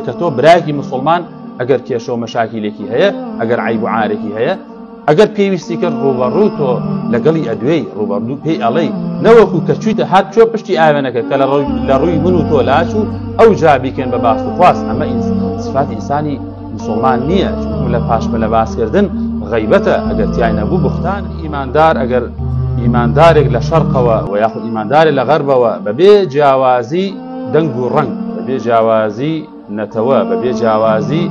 کە تۆ برایەکی مسوڵمان ئەگەر کێشە و مەشاکیلێکی هەیە، ئەگەر عەیب و عارێکی هەیە، ئەگەر پێویستی کرد ڕووبەڕوو تۆ لەگەڵی ئەدوێی، ڕووبەڕوو پێی ئەڵێی، نەوەکو کە چوویتە هات چووە پشتی ئاوێنەکە کە لە ڕووی من و تۆ لاچوو، ئەوجا بیکەین بە باس و خواست، ئەمە سیفاتی ئینسانی مسوڵمان نییە، چونکە لە پاشمەلە باسکردن غەیبەتە، ئەگەر تیای نەبوو بوختانە. ئیماندار ئەگەر ئیماندارێک لە شەرقەوە و یاخود ئیماندارێک لە غەربەوە بەبێ جیاوازی دەنگ و ڕەنگ، بەبێ جیاوازی نەتەوە، بەبێ جیاوازی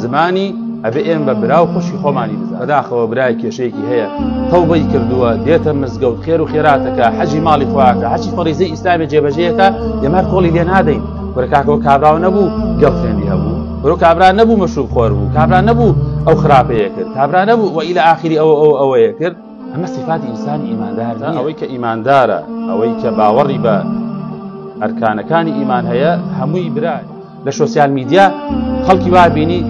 زمانی، ئەبێ ئێمە بە برا و خوشکی خۆمانی بزانین. بەداخەوە برای کێشەیەکی هەیە، تەوبەی کردووە، دێتە مزگەوت، خێر و خێرات ئەکا، حەجی ماڵی خوا ئەکا، هەرچی فەریزەی ئیسلامی جێبەجێ ئەکا، ئێمە هەر کۆڵی لێ نادەین. کورە کاکە ئەوە کابراو نەبوو گێرڵفرێندی هەبوو، کورە کابرا نەبوو مەشروب خۆر بوو، کابرا نەبوو ئەو خراپەیە کرد، کابرا نەبوو و ئیلا ئاخری ئەوە ئەوە ئەوەیە کرد. ئەمە سیفاتی ئینسانی ئیماندار نییە. ئەوەی کە ئیماندارە، ئەوەی کە باوەڕی بە ئەرکانەکانی ئیمان هەیە، هەمووی برایە. لە شۆسیال میدیا خەڵکی وا بینی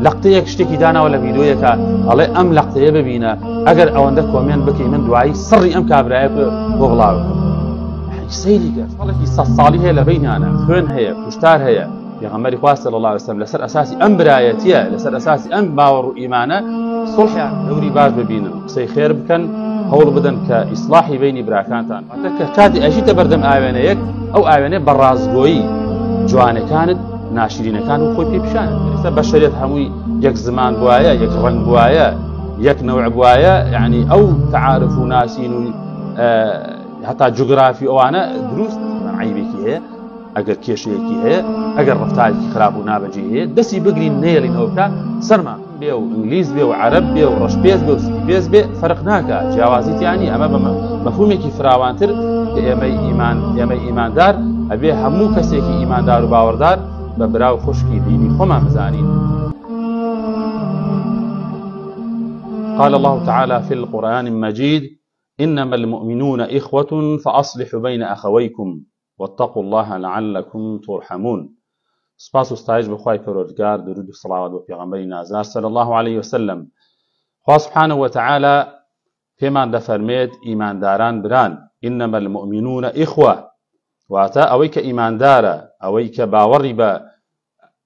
لەقتەیەک شتێکی داناوە لە ڤیدیۆیەکە ئەڵێ ئەم لەقتەیە ببینە ئەگەر ئەوەندە comment بکەی من دوایی سڕی ئەم کابرایە بۆ بڵاو سەیری کە خەڵکی سە ساڵی هەیە لە بینیانە خوێن هەیە کوشتار هەیە پێغەمبەری خوا صلی الله علیه وسلم لەسەر ئەساسی ئەم برایەتیە لەسەر ئەساسی ئەم باوەڕ و ئیمانە سوڵحیان دەوری باش ببینن قسەی خێر بکەن هەوڵ بدەن کە ئیسلاحی بینی براکانتان واتە کە کاتی ئەژیتە بەردەم ئاوێنەیەک ئەو ئاوێنەیە بە ڕاستگۆیی جوانەکانت ناشرینەکان و خۆی پێ پیشان ئێستا بەشەریەت هەمووی یەک زمان بواە یەک ڕەنگ بواە یەک نەوع بواە یعنی ئەو تعارف و ناسین و هەتا جوگرافی ئەوانە دروست عیبێکی هەیە ئەگەر کێشەیەکی هەیە، ئەگەر ڕەفتارێکی خراپ و نابەجێی هەیە، دەستی بگرین نەیەڵین ئەوە بکا، سەرمان بێ و ئینگلیز بێ و عەرەب بێ و ڕەشپێست بێ و سپیپێست بێ فەرق ناکا، جیاوازی تیا نییە، ئەمە بە مەفهومێکی فراوانتر کە ئێمەی ئیمان ئێمەی ئیماندار ئەبێ هەموو کەسێکی ئیماندار و باوەڕدار بە برا و خوشکی دینی خۆمان بزانین. قال الله تعالی فی القرآن المجید انما المؤمنون اخوة فاصلحوا بین اخویکم واتقوا اللە لعلکم ترحمون سپاس و ستایش بۆ خوای پەروەردگار درود و سڵاوات بۆ پێغەمبەری نازدار صلی اللە علیه وسلم خوا سبحانه وتعالی پێمان دەفەرمێت ئیمانداران بران انما المؤمنون اخوه واتە ئەوەی کە ئیماندارە ئەوەی کە باوەڕی بە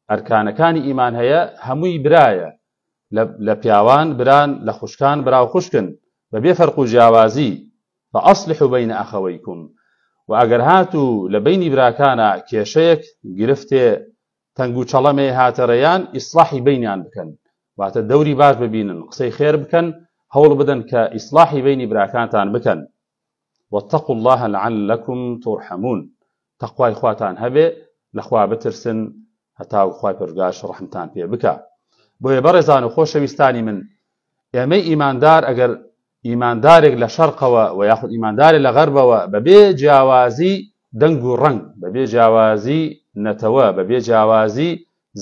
ئەرکانەکانی ئیمان هەیە هەمووی برایە لە پیاوان بران لە خوشکان برا و خوشکن بەبێ فەرق و جیاوازی فاصلحوا بین اخویکم وە ئەگەر هاتوو لە بەینی براکانا کێشەیەک، گرفتێ، تەنگ و چەڵەمێ هاتە ڕێیان ئیسڵاحی بەینیان بکەن واتە دەوری باش ببینن قسەی خێر بکەن هەوڵ بدەن کە ئیسڵاحی بەینی براکانتان بکەن واتقوا اللە لعلکم ترحمون تەقوای خواتان هەبێ لە خوا بترسن هەتاو خوای پەروەردگارش ڕەحمتان پێ بکا بۆیە بەڕێزان و خۆشەویستانی من ئێمەی ئیماندار ئەگەر ئیماندارێک لە شەرقەوە و یاخود ئیماندارێک لە غەربەوە بەبێ جیاوازی دەنگ و ڕەنگ، بەبێ جیاوازی نەتەوە، بەبێ جیاوازی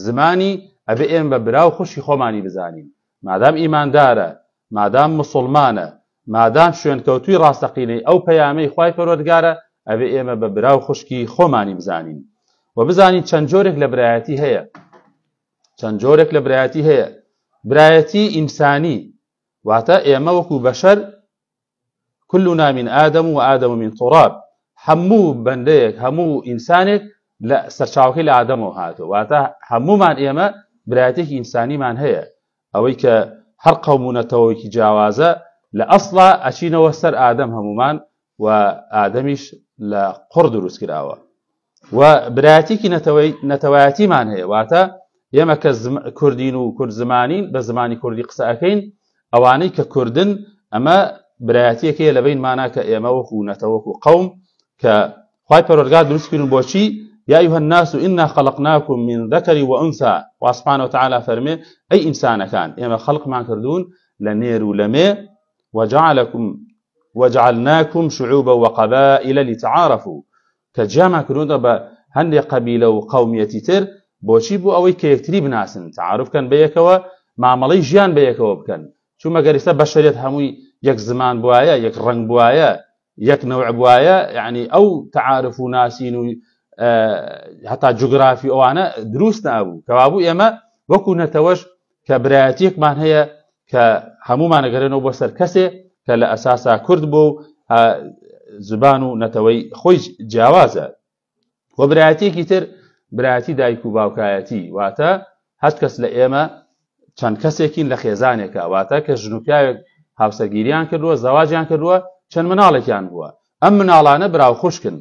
زمانی ئەبێ ئێمە بە برا و خوشکی خۆمانی بزانین. مادام ئیماندارە، مادام موسوڵمانە، مادام شوێنکەوتووی ڕاستەقینەی ئەو پەیامەی خوای پەروەردگارە، ئەبێ ئێمە بە برا و خوشکی خۆمانی بزانین. وە بزانین چەند جۆرێک لە برایەتی هەیە. چەند جۆرێک لە برایەتی هەیە. برایەتی ئینسانی، واتە ئێمە وەکو بەشەر كلنا من آدم و آدم من تراب هەموو بەندەیەک هەموو ئینسانێک لە سەرچاوەکەی لە ئادەمەوە هاتووە واتە هەموومان ئێمە برایەتێکی ئینسانیمان هەیە ئەوەی کە هەر قەوم و نەتەوەیەکی جیاوازە لە ئەسڵا ئەچینەوە سەر ئادەم هەمومان و ئادەمیش لە قوڕ دروست کراوە و برایەتێکی نەتەوەی نەتەوایەتیمان هەیە واتە ئێمە کە کوردین و کورد زمانین بە زمانی کوردی قسە ئەەکەین ئەوانەی کە کوردن ئەمە برایەتیەکەیە لە بینمانە کە ئێمە وەکو نەتەوەک و قەوم کە خوای پەروەردگار دروست کردن بۆچی یا أيها الناس إنا خلقناكم من ذكر وأنثى خوا سبحانه وتعالى فەرمێ ئەی ئینسانەکان ئێمە خەڵقمان کردوون لە نێر و لە مێ وجعلكم وجعلناكم شعوبا وقبائل لتعارفوا کە جیامان کردوونەتەوە بە هەندێ قەبیلە و قەومیەتی تر، بۆچی؟ بۆ ئەوەی کە یەکتری بناسن، تەعاروف بکەن بەیەکەوە، مامەڵەی ژیان بەیەکەوە بکەن، چون مەگەر ئیستا بەشەریەت هەمووی یەک زمان بوایە، یەک ڕەنگ بوایە، یەک نەوع بوایە، یەعنی ئەو تەعارف و ناسین و هەتا جوگرافی ئەوانە دروست نابوو، کەوابوو ئێمە وەکو نەتەوەش کە برایەتیەکمان هەیە کە هەموومان ئەگەرێنەوە بۆ سەر کەسێ کە لە ئەساسا کورد بوو و زبان و نەتەوەی خۆی جیاوازە و برایەتیەکی تر برایەتی دایک و باوکایەتی، واتە هەر کەس لە ئێمە چەند کەسێکین لە خێزانێکە، واتە کە ژن و پیاوێک هاوسەرگیریان کردووە، زەواجیان کردووە، چەند مناڵێکیان بووە، ئەم مناڵانە برا و خوشکن،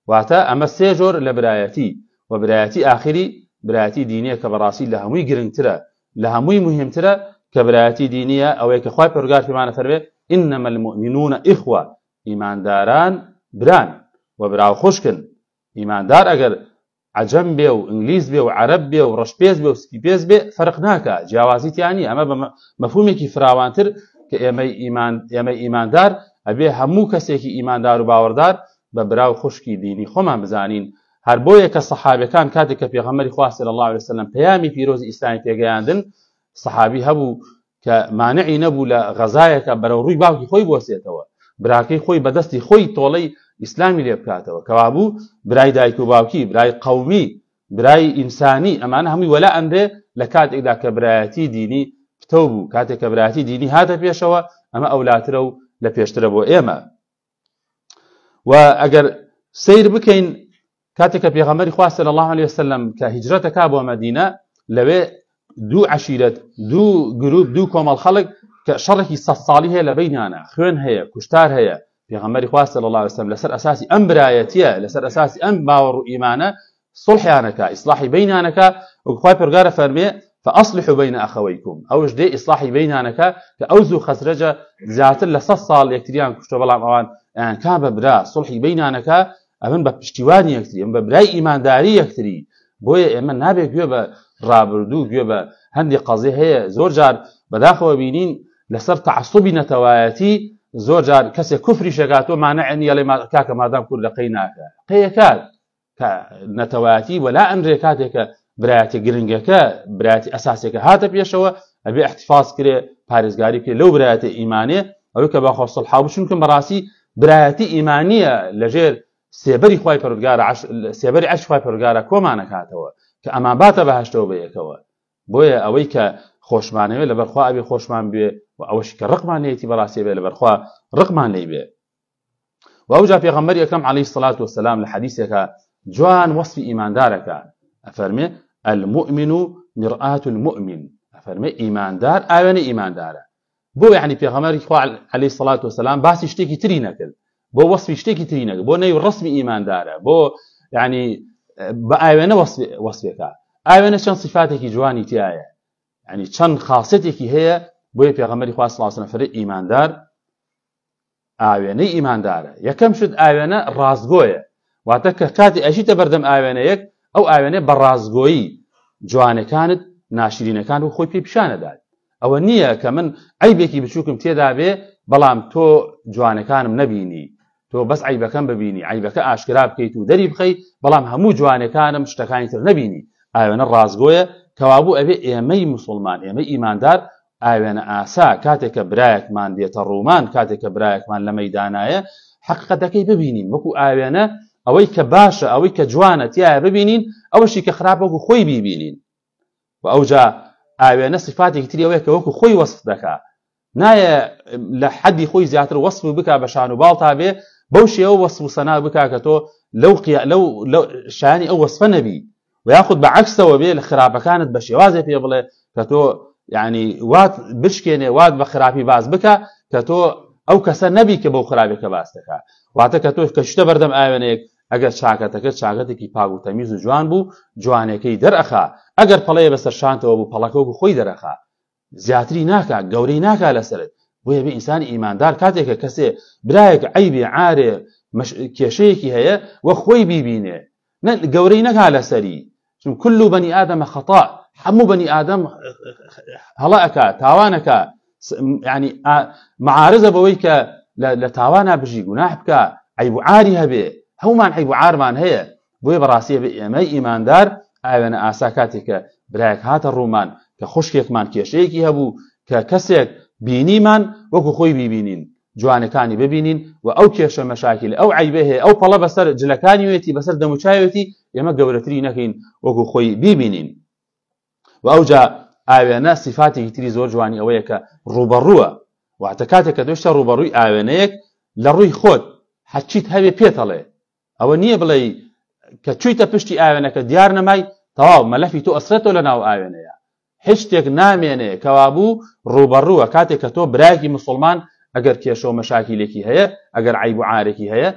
واتە ئەمە سێ جۆر لە برایەتی، و برایەتی ئاخری برایەتی دینیە کە بەڕاستی لە هەمووی گرنگترە، لە هەمووی موهیمترە کە برایەتی دینیە، ئەوەیە کە خوای پەروەردگار پێمان ئەفەرمێ، انما المؤمنون اخوە، ئیمانداران بران و برا و خوشکن، ئیماندار ئەگەر عەجەم بێ و ئینگلیز بێ و عەرەب بێ و ڕەشپێست بێ و سپیپێست بێ فەرق ناکا، جیاوازی تیا نییە، ئەمە بە مەفهومێکی فراوانتر کە ئێمەی ئیمان ئێمەی ئیماندار ئەبێ هەموو کەسێکی ئیماندار و باوەڕدار بە برا و خوشکی دینی خۆمان بزانین، هەر بۆیە کە سەحابەکان کاتێک کە پێغەمبەری خوا صلی اللە علیه وسلم پەیامی پیرۆزی ئیسلامی پێگەیاندن سەحابی هەبوو کە مانعی نەبوو لە غەزایەکە بەرەو ڕووی باوکی خۆی بوەسێتەوە، براکەی خۆی بە دەستی خۆی تۆڵەی ئیسلامی لێ بکاتەوە، کەوابوو برای دایک و باوکی، برای قەومی، برای ئینسانی، ئەمانە هەمووی وەلا ئەنرێ لە کاتێکدا کە برایەتی دینی پتەو بوو، کاتێک کە برایەتی دینی هاتە پێشەوە ئەمە ئەولاترە و لە پێشترە بۆ ئێمە. و ئەگەر سەیر بکەین کاتێک کە پێغەمبەری خوا صلی الله علیه وسلم کە هیجرەتەکا بۆ مەدینە لەوێ دوو عەشیرەت دوو گروپ دوو کۆمەڵ خەڵک کە شەڕێکی سە ساڵی هەیە لە بینیانە خوێن هەیە کوشتار هەیە پێغەمبەری خوا صلی الله علیه وسلم لەسەر ئەساسی ئەم برایەتیە لەسەر ئەساسی ئەم باوەڕ و ئیمانە سوڵحیانەکا ئیسلاحی بەینانەکا وەک خوای پەروەردگار فەرمێ فأصلحوا بین أخويكم ئەوش دێ ئیسلاحی بەینانەکا کە ئەوس و خەزرەجە زیاتر لە سەد ساڵ یەکتریان کوشتوە بەڵام ئەوان ئەیانکا بە برا سوڵحی بەینانەکا ئەبن بە پشتیوانی یەکتری ئەم بە برای ئیمانداری یەکتری بۆیە ئێمە نابێ گوێ بە ڕابردوو گوێ بە هەندێک قەزیە هەیە زۆر جار بەداخەوە بینین لەسەر تەعەسوبی نەتەوایەتی زۆر جار کەسێک کوفری شەکاتۆ مانع نییە لێ کاکە مادام کورد لە قەی ناکە قەیەکات کە نەتەوایەتی وەلا ئەنرێ کاتێک کە برایەتی گرنگەکە برایەتی ئەساسێکە هاتە پێشەوە ئەبێ احتفاظ کرێ پارێزگاری بکرێ لەو برایەتی ئیمانێ ئەوەی کە بەخوا سڵحا بوو چونکە بەڕاستی برایەتی ئیمانیە لەژێر سێبەری خوای پەروەردگارە سێبەری عەرش خوای پەروەردگارە کۆمانەکاتەوە کە ئەمان باتە بەهەشتەوە بە یەکەوە بۆیە ئەوەی کە خۆشمانەوێ لەبەرخوا ئەبێ خۆشمان بوێ و ئەوەشی کە ڕقمان لێیەتی بەڕاستی ئەبێ لەبەرخوا ڕقمان لێی بێ و ئەوجا پێغەمبەری ئەکرەم عەلەیهی سڵات وسلام لە حەدیسێکا جوان وەسفی ئیماندارەکە ئەفەرمێ المؤمن مرآة المؤمن ئەفەرمێ ئیماندار ئاوێنە ئیماندارە بۆ یعنی پێغەمبەری خوا عەلەیهی سڵات وسلام باسی شتێکی تری نەکرد بۆ وەسفی شتێکی تری نەکرد بۆ نەی ڕسمی ئیماندارە بۆ یعنی بە ئاوێنە وەسفێکە ئاوێنە چەند صفاتێکی جوانی تایە یعنی چەند خاصێتێکی هەیە بۆیە پێغەمبەری خوا صلی الله علیه و سلم ئیماندار ئاوێنەی ئیماندارە یەکەم شت ئاوێنە ڕاستگۆیە واتە کە کاتی ئەژیتە بەردەم ئاوێنەیەک ئەو ئاوێنە بە ڕاستگۆیی جوانەکانت ناشرینەکان و خۆی پێ پیشانەدات ئەوە نییە کە من عیبێکی بچووکم تێدا بێ بەڵام تۆ جوانەکانم نەبینی تۆ بەس عیبەکەم ببینی عیبەکە ئاشکرا بکەیت و دەری بخەی بەڵام هەموو جوانەکانم شتەکانی تر نەبینی ئاوێنە ڕاستگۆیە کەوابوو ئەبێ ئێمەی مسلمان ئێمەی ئیماندار ئاوێنە ئاسا کاتێک کە برایەکمان دێتە ڕوومان، کاتێک کە برایەکمان لە مەیدانایە، حەقیقەتەکەی ببینین، وەکو ئاوێنە ئەوەی کە باشە، ئەوەی کە جوانە تیایە ببینین، ئەوەشی کە خراپە وەکو خۆی بیبینین. و ئەوجا ئاوێنە سیفاتێکی تری ئەوەیە کە وەکو خۆی وەسف دەکا. نایە لە حەدی خۆی زیاتر وەسف بکا بە شان و باڵ تا بێ، بەو شێوە وەسف و سەنا بکا کە تۆ لەو قیا لەو شایانی ئەو وەسفە نەبی. و یاخود بە عەکسەوە بێ لە خراپەکانت بە شێوازێ پێ بڵێ کە تۆ یعنی وات بشکێنێ وات بە خراپی باس بکە کە تۆ ئەو کەسە نەبی کە بەو خراپێکە باس دەکا واتە کە تۆ کە شتە بەردەم ئاوێنەیەک ئەگەر چاکەتەکە چاکەتێکی پاک و تەمیز و جوان بوو جوانەکەی دەرئەخا ئەگەر پەڵەیە بەسەر شانتەوە بوو پەڵەکە وەکو خۆی دەرەخا زیاتری ناکا گەورەی ناکا لەسەرت بۆیە بێ ئینسانی ئیماندار کاتێک کە کەسێ برایەک عەیبێ عارێ کێشەیەکی هەیە وە خۆی بیبینێ گەورەی نەکا لەسەری چون كل بني آدم خطاء هەموو بەنی ئادەم هەڵە ئەکا تاوانەکە ینی معارزە بەوەی کە لە تاوانە بژی گوناح بکە عیب و عاری هەبێ هەمومان عیب و عارمان هەیە بۆیە بەڕاستی ئەبێ ئێمەی ئیماندار ئاوێنە ئاسا کاتێک کە برایەک هاتە ڕوومان کە خوشکێکمان کێشەیەکی هەبوو کە کەسێک بینیمان وەکو خۆی بیبینین جوانەکانی ببینین و ئەو کێشە مەشاکیل ئەو عیبە هەیە ئەو پەڵە بەسەر جلەکانیوێتی بەسەر دەموچاوێتی ئێمە گەورەتری نەکەین وەکو خۆی بیبینین و ئەوجا ئاوێنە سیفاتێکی تری زۆر جوانی ئەوەیە کە ڕووبەڕووە واتە کاتێک کە دۆشتە ڕووبەڕووی ئاوێنەیەک لە ڕووی خۆت هەرچیت هەبێ پێتەڵێ ئەوە نییە بڵێی کە چوویتە پشتی ئاوێنەکە دیار نەمای تەواو مەلەفی تۆ ئەسرێتەوە لە ناو ئاوێنەیە هیچ شتێک نامێنێ کەوابوو ڕووبەڕووە کاتێک کە تۆ برایەکی مسلمان ئەگەر کێشە و مەشاکیلێکی هەیە ئەگەر عیب و عارێکی هەیە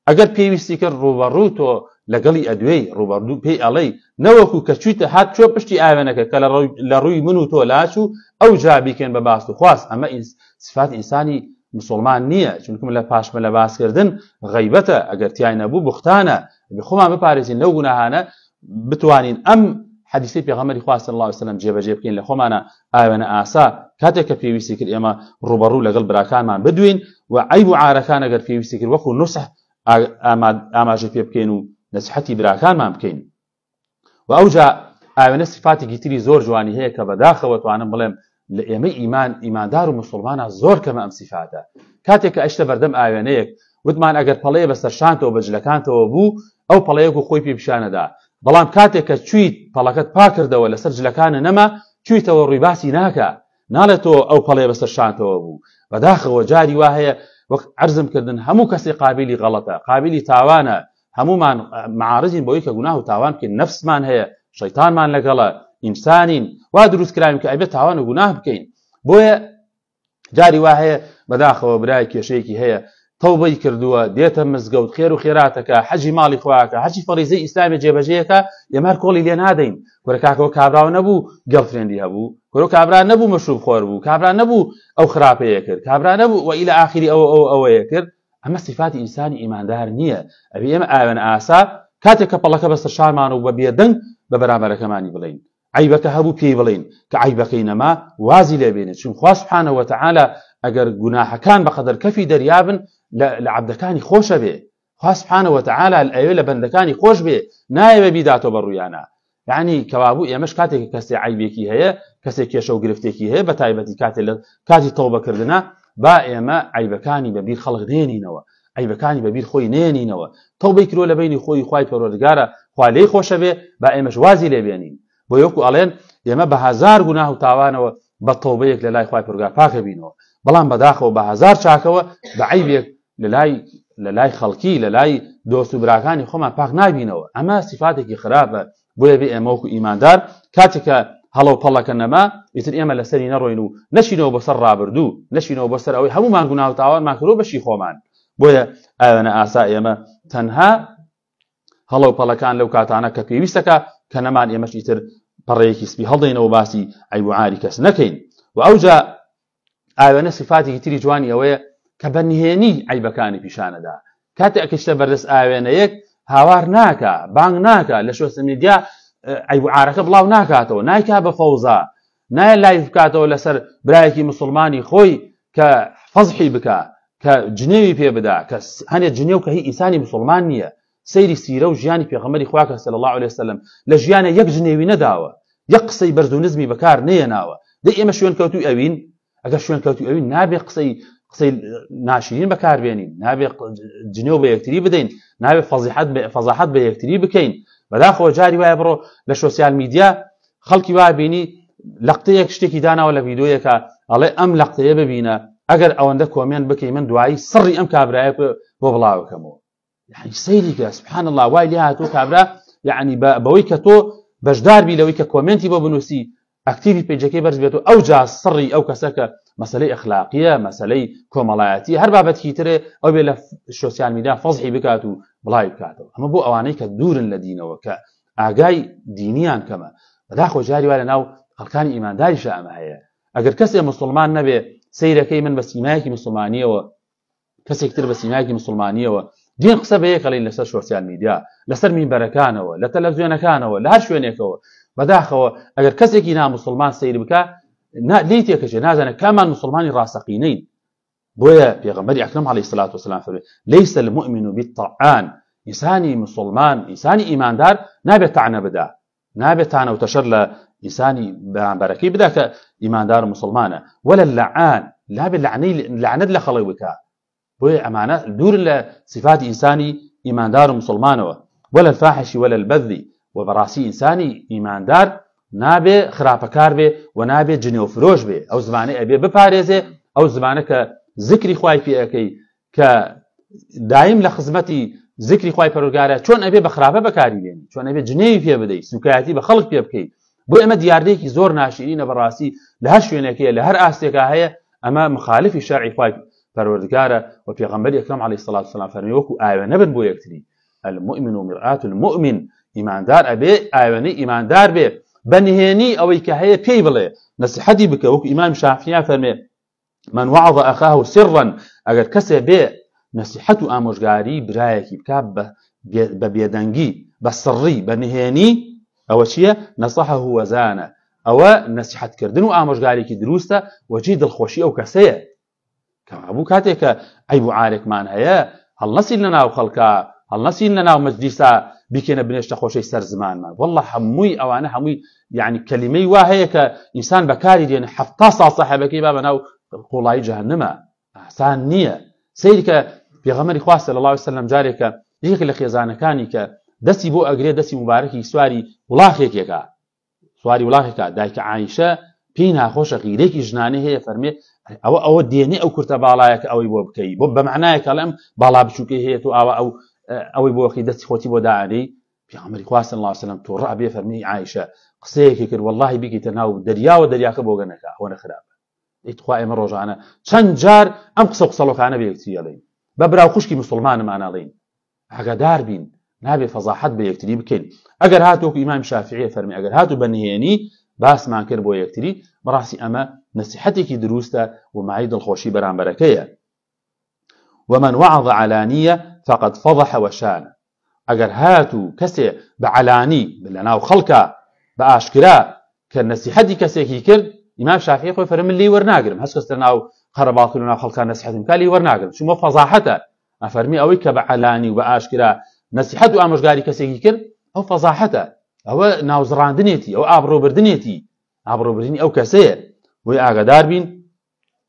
ئەگەر پێویستی کرد ڕووبەڕوو تۆ لەگەڵی ئەدوێی ڕووبەڕوو پێی ئەڵێی نەوەکو کە چوویتە هات چۆ پشتی ئاوێنەکە کە لە ڕووی من و تۆ لاچوو ئەو جا بیکەین بە باس و خواست ئەمە سفات ئینسانی مسلمان نییە چونکم لە پاشمە لە باسکردن غیبەتە ئەگەر تیای نەبوو بوختانە خۆمان بپارێزین لەو گوناهانە بتوانین ئەم حەدیسی پێغەمبەری خوا صلی الله علیه وسلم جێبەجێ بکەین لە خۆمانە ئاوێنە ئاسا کاتێک کە پێویستی کرد ئێمە ڕوبەڕوو لەگەڵ براکانمان بدوین و عیب و عارەکان ئەگەر پێویستی کرد وەکو نوسح ئاماژە پێ بکەین و نەسیحەتی براکانمان بکەین و ئەوجا ئاوێنە سیفاتێکی تری زۆر جوانی هەیە کە بەداخەوە توانم بڵێم لە ئێمەی ئیمان ئیماندار و مسلمانە زۆر کەمە ئەم سیفاتە کاتێک کە ئەشتە بەردەم ئاوێنەیەک وتمان ئەگەر پەڵەیە بەسەر شانتەوە بە جلەکانتەوە بوو ئەو پەڵەیەک و خۆی پێ پیشانەدا بەڵام کاتێک کە چویت پەڵەکەت پاکردەوە لەسەر جلەکانە نەما چویتەوە ڕووی باسی ناکە ناڵێت تۆ ئەو پەڵەیە بەسەر شانتەوە بوو بەداخەوە جاری وا هەیە وەک عەرزم کردن هەموو کەسێ قابلی غەڵەتە قابلی تاوانە هەمومان معارزین بۆی کە گوناه و تاوان بکەین نەفسمان هەیە شەیتانمان لەگەڵە ئینسانین وا دروست کراوین کە ئەبێت تاوان و گوناه بکەین بۆیە جاری وا هەیە بەداخەوە برای کێشەیەکی هەیە تەوبەی کردووە دێتە مزگەوت خێر و خێراتەکە حەجی ماڵی خواکە حەجی فەریزەی ئیسلامی جێبەجێیەکە ئێمە هەر کۆڵی لێ نادەین کورە کاکەوە کابراو نەبوو girlfriend ی هەبوو کورە کابرا نەبوو مەشروب خۆر بوو کابرا نەبوو ئەو خراپەیە کرد کابرا نەبوو و ئیلە ئاخری ئەوە ئەوە ئەوەیە کرد ئەمە سیفاتی ئینسانی ئیماندار نییە ئەبێ ئێمە ئاوێن ئاسا کاتێک کە پەڵەکە بەسەر شانمان و بە بێدەنگ بە بەرامبەرەکەمانی بڵێین عەیبەکە هەبوو پێی بڵێین کە عەیبەکەی نەما وازی لێ بێنێت چون خوا سبحانە وتعالی ئەگەر گوناحەکان بەقەدەر کەفی دەریا بن لە عەبدەکانی خۆشە بێ خوا سبحانە وتعالی ئەوێ لە بەندەکانی خۆش بێ نایەوێ بیداتەوە بە ڕوویانە یعنی کەوابوو ئێمەش کاتێک کەسێ عیبێکی هەیە کەسێک کێشە و گرفتێکی هەیە بە تایبەتی کاتێ لە کاتی تەوبەکردنە با ئێمە عیبەکانی بە بیر خەڵک نێنینەوە عەیبەکانی بە بیر خۆی نەیەنینەوە تەوبەی کرۆ لە بەینی خۆی خوای پەروەردگارە خوا لێی خۆشە بێ با ئێمەش وازی لێ بێنین بۆ یەکو ئەڵێن ئێمە بە هەزار گوناه و تاوانەوە بە تەوبەیەک لە لای خوای پەروەردگار پاکە بینەوە بەڵام بەداخەوە بە هەزار چاکەوە بە عەیبێک لە لای لە لای خەڵکی لە لای دۆست و براکانی خۆمان پاک نابینەوە ئەمە سیفاتێکی خراپە بۆیە بێ ئێمە وەکو ئیماندار کاتێک کە هەڵە و پەڵەکە نەما ئیتر ئێمە لەسەری نەڕۆین و نەچینەوە بۆ سەر ڕابردوو نەچینەوە بۆ سەر ئەوەی هەمومان گوناه و تاوانمان کردووە بەشی خۆمان بۆیە ئاوێنە ئاسا ئێمە تەنها هەڵە و پەڵەکان لەو کاتانە کە پێویستەکە کە نەمان ئێمەش ئیتر پەڕەیەکی سپی هەڵدەینەوە باسی عەیب و عاری کەس نەکەین و ئەوجا ئاوێنە سیفاتێکی تری جوانی ئەوەیە کە بە نهێنی عەیبەکانی پیشانەدا کاتێ ئەکەشتە بەردەست ئاوێنەیەک هاوار ناکا بانگ ناکا لە social media عەیب و عارەکە بڵاو ناکاتەوە نایکا بە فەوزا نایە live بکاتەوە لەسەر برایەکی مسلمانی خۆی کە فەزحی بکا کە جنێوی پێ بدا کە هەنێ جنێو کە هی ئینسانی مسلمان نییە سەیری سیرە و ژیانی پێغەمبەری خوا کە صلی الله علیه وسلم لە ژیانە یەک جنێوی نەداوە یەک قسەی بەرز و نزمی بەکار نەیەناوە دەی ئێمە شوێن کەوتوی ئەوین ئەگەر شوێن کەوتوی ئەوین نابێ قسەی قسەی ناشرین بەکاربێنین نابێ جنێو بە یەکتری بدەین نابێ فەزیحەت فەزاحەت بە یەکتری بکەین بەداخەوە جاری وایە بڕۆ لە social media خەڵکی وا بینی لەقتەیەک شتێکی داناوە لە ڤیدۆیەکە ئەڵێ ئەم لەقتەیە ببینە ئەگەر ئەوەندە comment بکەی من دوایی سڕی ئەم کابرایە بۆ بڵاوەکەمەوە یعنی سەیری کە سبحان الله وای لێ هاتوو کابرا یعنی بەوەی کە تۆ بەشدار بی لەوەی کە comment ی بۆ بنووسی active ی page ەکەی بەرز بێت و ئەو جا سڕی ئەو کەسە کە مەسلەی ئەخلاقیە مەسلەی کۆمەڵایەتی هەر بابەتکی ترێ ئەو بێ لە social media فەزحی بکات و بڵاوی بکاتەوە ئەمە بۆ ئەوانەی کە دوورن لە دینەوە کە ئاگای دینیان کەمە بەداخۆ جاری وا لە ناو خەڵکانی ئیمانداریشە ئەمە هەیە ئەگەر کەسێ مسلمان نەبێ سەیرەکەی من بە سیمایەکی مسلمانیەوە کەسێک تر بە سیمایەکی مسلمانیەوە دین قسە بە یەکەڵین لەسەر social media لەسەر مینبەرەکانەوە لە تەلەڤزیۆنەکانەوە لە هەر شوێنێکەوە بەداخەوە ئەگەر کەسێکی نامسلمان سەیر بکە لێی تێکەچێت نازانێت کامان مسلمانی ڕاستەقینەین بۆیە پێغەمبەری ئەکرەم عەلەیهی سەلات وسلام فەرمی لەیسە المؤمن بالطعان ئینسانی مسلمان ئینسانی ئیماندار نابێت تەعنە بدا نابێت تانە و تەشەر لە ئینسانی بەرامبەرەکەی بدا کە ئیماندار و مسلمانە ولا اللعان نابێت لەعنەی لەعنەت لە خەڵک بکا بۆیە ئەمانە دوورن لە صفاتی ئینسانی ئیماندار و مسلمانەوە ولا الفاحش ولا البذی و بەڕاستی ئینسانی ئیماندار نابێ خراپەکار بێ و نابێ جنێو فرۆش بێ ئەو زمانەی ئەبێ بپارێزێ ئەو زمانە کە زکری خوای پێ ئەەکەی کە دایم لە خزمەتی زیکری خوای پەروەردگارە چۆن ئەبێ بە خراپە بەکاری بێنی چۆن ئەبێ جنێوی پێ بدەی سوکایەتی بە خەڵک پێ بکەیت بۆ ئێمە دیاردەیەکی زۆر ناشیرینە بەڕاستی لە هەر شوێنێکەیە لە هەر ئاستێکا هەیە ئەمە مخالفی شەرعی خوای پەروەردگارە و پێغەمبەری ئەکرەم عەلەیهی سڵات وسلام فەرمی وەکو ئاوێنە بن بۆ یەکتری المؤمن مرآة المؤمن ئیماندار ئەبێ ئاوێنەی ئیماندار بێ بە نهێنی ئەوەی کە هەیە پێی بڵێ نەسیحەتی بکە وەکو ئیمام شافعی فەرمێ من وعظ اخاه سرا ئەگەر کەسێ بێ نەسیحەت و ئامۆژگاری برایەکی بکا بە بێدەنگی بە سڕی بە نهێنی ئەوە چییە نەسەحه وەزانە ئەوە نەسیحەتکردن و ئامۆژگارێکی دروستە وەجی دڵخۆشی ئەو کەسەیە کەوابوو کاتێک کە عەیب و عارێکمان هەیە هەڵنەسین لە ناو خەڵکا هەڵنەسین لە ناو مەجلیسا بیکەینە بنێشتە خۆشەی سەر زمانمان والله هەمووی ئەوانە هەمووی یعنی کەلیمەی وا هەیە کە ئینسان بەکاری دێنێ 70 ساڵ ساحێبەکەی با بەناو قوڵایی جەهەنەمە ئاسان نییە سەیر کە پێغەمبەری خوا صلی الله علیه وسلم جارێکە یەکێک لە خێزانەکانی کە دەستی بۆ ئەگرێ دەستی مبارەکی سواری وڵاخێکێکە سواری وڵاخێکا دایکە عایشە پێی ناخۆشە غیرێکی ژنانەی هەیە فەرمێ ئەوە ئەوە دێنێ ئەو کورتە باڵایە کە ئەوەی بۆ بکەی بۆ بەمعنایەک ئەڵێم باڵا بچووکەی هەیە تۆ ئاوا ئەو ئەوەی بۆخی دەستی خۆتی بۆ دانێی پیامبەری خوا صلی الله علیه وسلم توڕە ئەبێ فەرمی عایشە قسەیەکی کرد واللهی بیکەیتە ناو دەریاوە دەریاکە بۆگەنەکە ئەوەنە خراپە ئەی تخوا ئێمە ڕۆژانە چەند جار ئەم قسە و قسەڵۆکانە بە یەکتری ئەڵێین بە برا و خوشکی مسلمانمان ئەڵێین ئاگادار بین نابێ فەزاحەت بە یەکتری بکەین ئەگەر هات وەکو ئیمام شافعیە فەرمی ئەگەر هاتو بە نهێنی باسمان کرد بۆ یەکتری بەڕاستی ئەمە نەسیحەتێکی دروستە و مایەی دڵخۆشی بەرامبەرەکەیە ومن وعظ علانیە فقد فضح وشان ئەگەر هاتو کەسێ بە عەلانی لەناو خەڵکا بە ئاشکرا کە نەسیحەتی کەسێکی کرد ئیمام شافعی خۆی فەرمی من لێی وەرناگرم هەچ کەس لەناو قەرەباڵخی لەناو خەڵکا نەسیحەتم بکا لێی وەرناگرم چونکە فەزاحەتە ئەفەرمی ئەوەی کە بە عەلانی و بە ئاشکرا نەسیحەت و ئامۆژگاری کەسێکی کرد ئەو فەزاحەتە ئەوە ناوزڕاندنێتی ئەو ئابڕوبردنێتی ئابڕوبردنی ئەو کەسەیە بۆی ئاگادار بین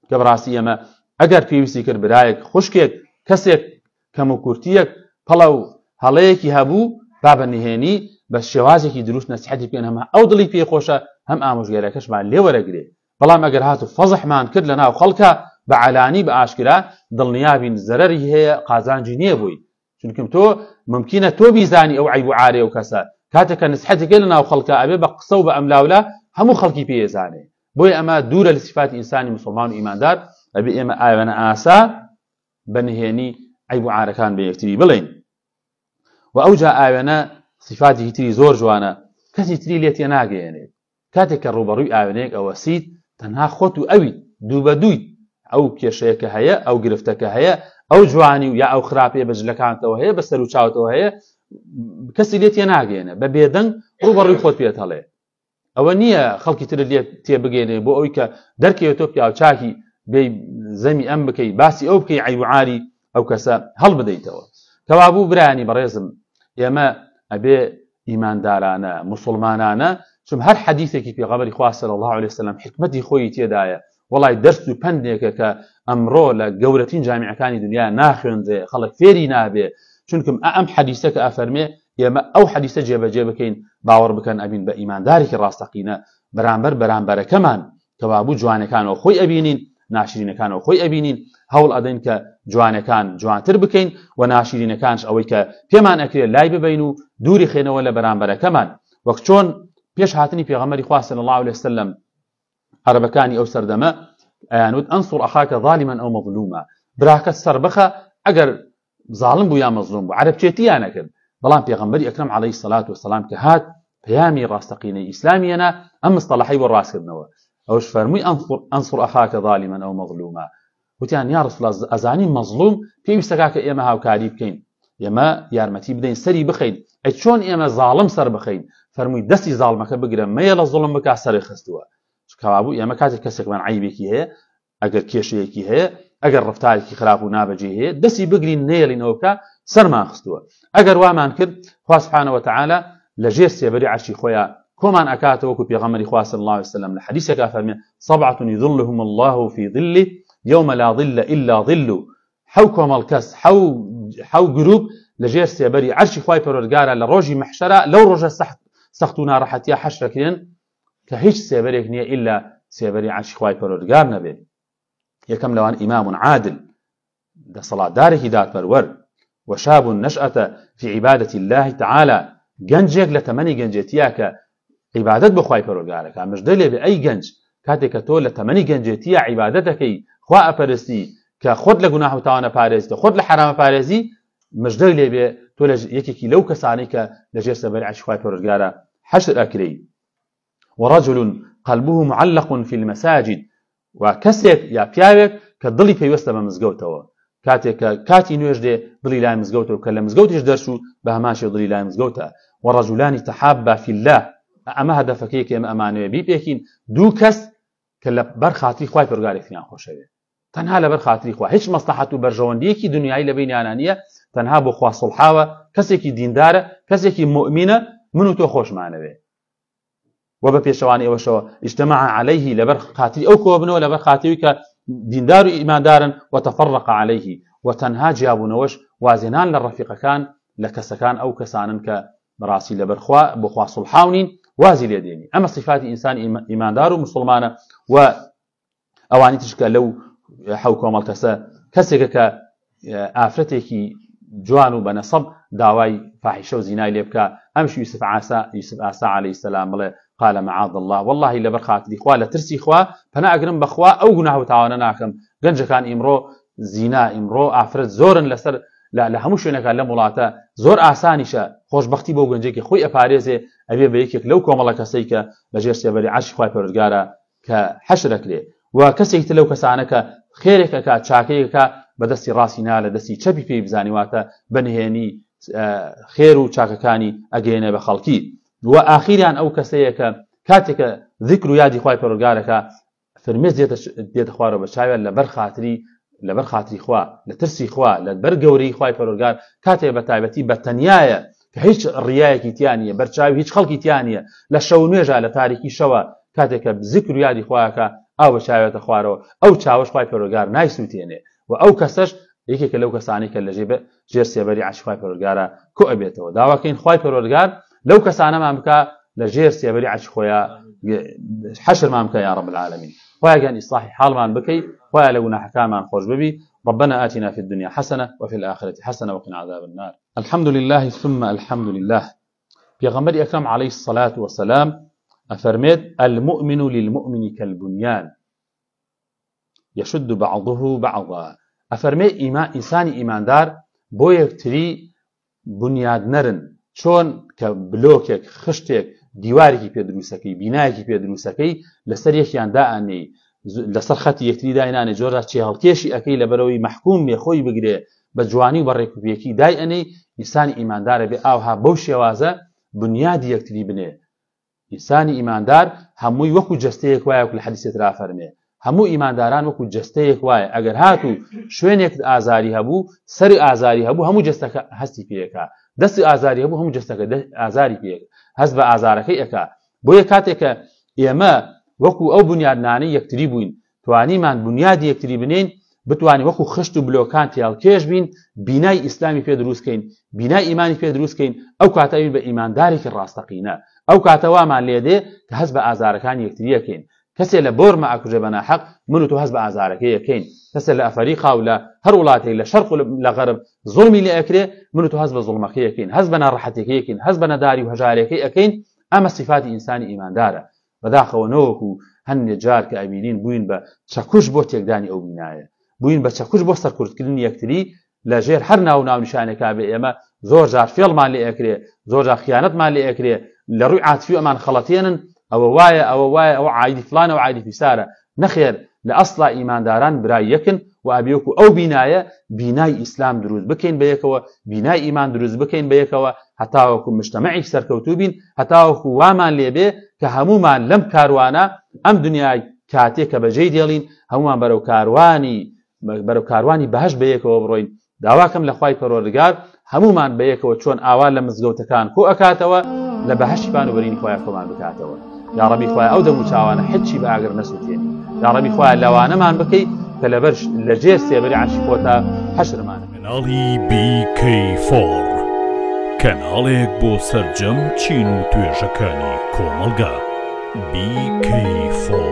کە بەڕاستی ئێمە ئەگەر پێویستی کرد برایەک خوشکێک کەسێک کەم و کورتیەک پەڵە و هەڵەیەکی هەبوو با بە نهێنی بە شێوازێکی دروست نەسیحەتی بکەین هەم ئەو دڵی پێ خۆشە هەم ئامۆژگاریەکەشمان لێ وەرەگرێ بەڵام ئەگەر هاتو فەزحمان کرد لە ناو خەڵکە بە عەلانی بە ئاشکرا دڵنیابین زەرەری هەیە قازانجی نییە بۆی چونکم تۆ ممکنە تۆ بیزانی ئەو عەیب و عارەی ئەو کەسە کاتێک کە نسحەتێکەی لە ناو خەڵکە ئەبێ بە قسە و بە ئەملاولا هەموو خەڵکی پێ ئەزانێ بۆیە ئەمە دوورە لە سیفاتی ئینسانی مسوڵمان و ئیماندار ئەبێ ئێمە ئاوێنە ئاسا بە نهێنی عەیب و عارەکان بە یەکتری بڵێین و ئەوجا ئاوێنە سیفاتێکی تری زۆر جوانە کەسی تری لێ تێناگەیەنێت کاتێک کە ڕووبەڕووی ئاوێنەیەک ئەوەسیت تەنها خۆت و ئەویت دوو بە دوویت ئەو کێشەیە کە هەیە ئەو گرفتە کە هەیە ئەو جوانی و یا ئەو خراپەیە بە جلەکانتەوە هەیە بە سەر و چاوتەوە هەیە کەسی لێ تێناگەێنە بە بێدەنگ ڕووبەڕووی خۆت پێت هەڵێ ئەوە نییە خەڵکی ترت لێ تێبگەێنێ بۆ ئەوی کە دەرکەوێت تۆ پیاوچاکی بێ زەمی ئەم بکەی باسی ئەو بکەی عیوعاری ئەو کەسە هەڵبدەیتەوە کەوابوو برایانی بەڕێزم ئێمە ئەبێ ئیماندارانە موسڵمانانە چون هەر حەدیثێکی پێغەمبەری خوا صلی الله علیه وسلم حکمەتی خۆی تێدایە وەڵای دەرس و پەندێکە کە ئەمڕۆ لە گەورەترین جامیعەکانی دنیا ناخوێندرێ خەڵک فێری نابێ چونکم ئەم حەدیسە کە ئەفەرمێ ئێمە ئەو حەدیسە جێبەجێ بکەین باوەڕ بکەن ئەبین بە ئیماندارێکی ڕاستەقینە بەرامبەر بەرامبەرەکەمان کەوابوو جوانەکانەوە خۆی ئەبینین ناشرینەکانەوە خۆی ئەبینین هەوڵ ئەدەین کە جوانەکان جوانتر بکەین و ناشرینەکانش ئەوەی کە پێمان ئەکرێت لای ببەین و دووری خێنەوە لە بەرامبەرەکەمان وەک چۆن پێش هاتنی پێغەمبەری خوا صلی الله علیه وسلم عەرەبەکانی ئەو سەردەمە ئەیانوت انصر اخاک ظالما او مظلوما براکەت سەربخە ئەگەر زاڵم بوو یا مەزلوم بوو عەرەبچێتیان ئەکرد بەڵام پێغەمبەری ئەکرەم عەلەیهی سەلات وەسەلام کە هات پەیامی ڕاستەقینەی ئیسلامی هێنا ئەم مستەڵەحەی بۆ ڕاستکردنەوە ئەوش فەرمووی ئەنصر ئەخاکە ظالما ئەو مەظلوما وتیان یا رسول الله ئەزانی مەظلوم پێویستەکا کە ئێمە هاوکاری بکەین ئێمە یارمەتی بدەین سەری بخەین ئەی چۆن ئێمە زاڵم سەر بخەین فەرمووی دەستی زاڵمەکە بگرە مەیەڵە زوڵم بکا سەری خستووە کەوابوو ئێمە کاتێک کەسێکمان عەیبێکی هەیە ئەگەر کێشەیەکی هەیە ئەگەر ڕفتارێکی خراپ و نابەجێ هەیە دەستی بگرین نەیەڵین ئەوە بکا سەرمان خستووە ئەگەر وامان کرد خوا سبحانە وتعالی لە ژێر سێبەری عەرشی خۆیا کۆمان ئەکاتەوە وەکو پێغەمبەری خوا صلی الله علیه وسلم لە حەدیثێکا فەرمێ سبعة يظلهم الله في ظله يوم لا ظل إلا ظله حەو کۆمەڵ کەس حەو حەو گروپ لە ژێر سێبەری عەرشی خوای پەروەردگارە لە ڕۆژی مەحشەرا لەو ڕۆژە سەخت سەخت و ناڕەحەتیە حەشرەکرێن کە هیچ سێبەرێک نییە ئیلا سێبەری عەرشی خوای پەروەردگار نەبێت یەکەم لەوان ئیمام عادل دەسەڵاتدارێکی دادپەروەر. وشاب نشأة في عبادة الله تعالى، گەنجێک لە تەمەنی گەنجێتیا کە عیبادەت بۆ خوای پەروەردگار ئەکا. مژدە لێ بێ ئەی گەنج، کاتێک کە تۆ لە تەمەنی گەنجێتیا عیبادەت ئەکەی، خوا ئەپەرستی، کە خۆت لە گوناح و تاوان ئەپارێزیت و خۆت لە حەرام ئەپارێزی، مژدە لێ بێ تۆ لە یەکێکی لەو کەسانەی کە لە ژێر سێبەری عەرشی خوای پەروەردگارا حەشر ئەکرێی. ورجل قلبه معلق في المساجد، و کەسێک یا پیاوێک کە دڵی پەیوەستە بە مزگەوتەوە، کاتێک کە کاتی نوێژ دێ دڵی لای مزگەوتە و کە لە مزگەوتیش دەرچوو بە هەمان شێوە دڵی لای مزگەوتە. ورجلان تحابا في الله، ئەمە هەدەفەکەیە کە ئێمە ئەمانەوێ بیپێکین، دوو کەس کە لە بەر خاتری خوای پەروەردگار یەکتریان خۆشەوێ، تەنها لەبەر خاتری خوا، هیچ مەسڵەحەت و بەرژەوەندیەکی دنیایی لە بەینیانا نییە، تەنها بۆ خوا سوڵحاوە، کەسێکی دیندارە، کەسێکی موئمینە، من و تۆ خۆشمانەوێ. و بە پێچەوانەی ئەوەشەوە اجتمع علیه، لەبەر خاتری ئەو کۆبنەوە، لەبەر خاتری کە دیندار و ئیماندارن، و تفرق علیه، و تەنها جیابوونەوەش وازهێنان لە ڕەفیقەکان، لە کەسەکان، ئەو کەسانن کە بەڕاستی لەبەر خوا بۆ خوا سوڵحاو نین، وازی لێ دێنی. ئەمە صفاتی ئینسانی ئیماندار و مسوڵمانە. و ئەوانی ترش کە لەو حەو کۆمەڵ کەسە، کەسێکە کە ئافرەتێکی جوان و بەنەسەب داوای فاحیشە و زینای لێ بکا، ئەمش یوسف عاسا، یوسف ئاسا عەلەیهی سەلام بڵێ قال معاذ الله، واللهی لەبەر خاتری خوا، لە ترسی خوا پەنا ئەگرم بە خوا ئەو گوناه و تاوانە ناکەم. گەنجەکان ئیمڕۆ زینا، ئیمڕۆ ئافرەت زۆرن لەسەر لە هەموو شوێنەکان لەم وڵاتە، زۆر ئاسانیشە. خۆشبەختی بۆ گەنجێکی خۆی ئەپارێزێ، ئەبێ بە یەکێک لەو کۆمەڵە کەسەی کە لەژێر سێبەری عەرشی خوای پەروەردگارە کە حەشر ئەکرێ. و کەسێکی تر لەو کەسانە کە خێرێک ئەکا، چاکەیەک ئەکا، بە دەستی ڕاستی نا لە دەستی چەپی پێی بزانی، واتە بە نهێنی خێر و چاکەکانی ئەگەیەنێ بە خەڵکی. و ئاخیریان ئەو کەسەیە کە کاتێک کە ذکر و یادی خوای پەروەردگار ئەکا، فرمێس دێتە خوارەوە بە چاویان، لەبەر خاتری، لەبەر خاتری خوا، لە ترسی خوا، لەبەر گەورەی خوای پەروەردگار، کاتێک بە تایبەتی بە تەنیایە کە هیچ ڕیایەکی تیا نییە، بەرچاوی هیچ خەڵکی تیا نییە، لە شەو نوێژا، لە تاریکی شەوە، کاتێک کە زیکر و یادی خواکە ئاو بە چاوێتە خوارەوە، ئەو چاوەش خوای پەروەردگار نایسووتێنێ. و ئەو کەسەش یەکێکە لەو کەسانەی کە لە ژێر سێبەری عەرشی خوای پەروەردگارا کۆ ئەبێتەوە. داواکەین خوای پەروەردگار لەو کەسانەمان بکا لە ژێر سێبەری عەرشی خۆیا حەشرمان بکا یا رب العالمین. خوایە گیان ئیسلاحی حاڵمان بکەی، خوایە لە گوناحەکانمان خۆش ببی. ربنا آتنا في الدنيا حسنة وفي الآخرة حسنة وقنا عذاب النار. الحمد لله ثم الحمد لله. پێغەمبەری ئەکرەم عەلەیهی الصلاة والسلام ئەفەرمێت المؤمن للمؤمن كالبنيان یشد بعضه بعضا، ئەفەرمێ ئینسانی ئیماندار بۆ یەکتری بنیادنەرن، چۆن کە بلۆکێک، خشتێک، دیوارێکی پێ دروستەکەی، بینایەکی پێ دروستەکەی، لەسەر یەکیان دائەنێی، لەسەر خەتی یەکتری داینانێ، جۆرا چێهەڵکێشی ئەکەی لەبەرەوەی مەحکوم بێ خۆی بگرێ بە جوانی و بە ڕێکوپێکی دای ئەنێی. ئینسانی ئیماندارە بێ ئاوها بەو شێوازە بنیادی یەکتری بنێ. ئینسانی ئیماندار هەمووی وەکو جەستەیەک وایە، وەک لە حەدیسێ ترا فەرمێ هەموو ئیمانداران وەکو جەستەیەک وایە، ئەگەر هاتوو شوێنێکت ئازاری هەبوو، سەر ئازاری هەبوو، هەموو جەستەکە هەستی پێیەکا، دەستی ئازاری هەبوو، هەموو جەستەکە ئازاری پێ هەست بە ئازارەکەی ئەکا. بۆیە کاتێک کە ئێمە وەکو ئەو بنیادنانەی یەکتری بووین، توانیمان بنیادی یەکتری بنێین، بتوانین وەکو خشت و بلۆکان تێهەڵکێش بین، بینای ئیسلامی پێ دروست کەین، بینای ئیمانی پێ دروست کەین، ئەو کاتە ئەبین بە ئیماندارێکی ڕاستەقینە. ئەو کاتە وامان لێ دێ کە هەست بە ئازارەکانی یەکتری ئەکەین. کەسێ لە بۆرما ئەکوژێ بە ناحەق، من و تۆ هەست بە ئازارەکەی ئەکەین. کەسێ لە ئەفەریقا و لە هەر وڵاتێک لە شەرق و لە غەرب زوڵمی لێ ئەکرێ، من و تۆ هەست بە زوڵمەکەی ئەکەین، هەست بە ناڕەحەتیەکەی ئەکەین، هەست بە نەداری و هەژاریەکەی ئەکەین. ئەمە سیفاتی ئینسانی ئیماندارە. بەداخەوە نەوەکو هەندێ جار کە ئەبینین بووین بە چەکوش بۆ تێکدانی ئەو بینایە، بووین بە چەکوش بۆ سەرکوتکردنی یەکتری لە ژێر هەر ناو و ناونیشانێکا بێ. ئێمە زۆر جار فێڵمان لێ ئەکرێ، زۆر جار خیانەتمان لێ ئەکرێ، لە ڕووی عاتفی ئەمان خەڵەتێنن، ئەوە وایە، ئەوە وایە، ئەوە عایدی فڵانە و عایدی فیسارە. نەخێر، لە ئەسڵا ئیمانداران برای یەکن و ئەبێ وەکو ئەو بینایە، بینای ئیسلام دروست بکەین بەیەکەوە، بینای ئیمان دروست بکەین بەیەکەوە، هەتاوەکو مجتەمەعێکی سەرکەوتوو بین، هەتاوەکو وامان لێ بێ کە هەموومان لەم کاروانە، ئەم دنیای کاتێ کە بەجێی دێڵین، هەموومان بەرەو کاروانی بەرەو کاروانی بەهەشت بەیەکەوە بڕۆین. داواکەم لە خوای پەروەردگار هەموومان بەیەکەوە چۆن ئاوا لە مزگەوتەکان کۆ ئەکاتەوە لە بەهەشتی پان و بەرینی خۆیان کۆمان بکاتەوە. یا ڕەبی خوایە ئەو دەم و چاوانە حچی بە ئاگر نەسووتێنی. یا ڕەبی خوایە لەوانەمان بکەی کە لەبەر لە ژێر سێبەری عەرشی خۆتا حەشرمان. کەناڵی بی کەی فۆڕ کەناڵێک بۆ سەرجەم چین و توێژەکانی کۆمەڵگا. بی کەی فۆڕ.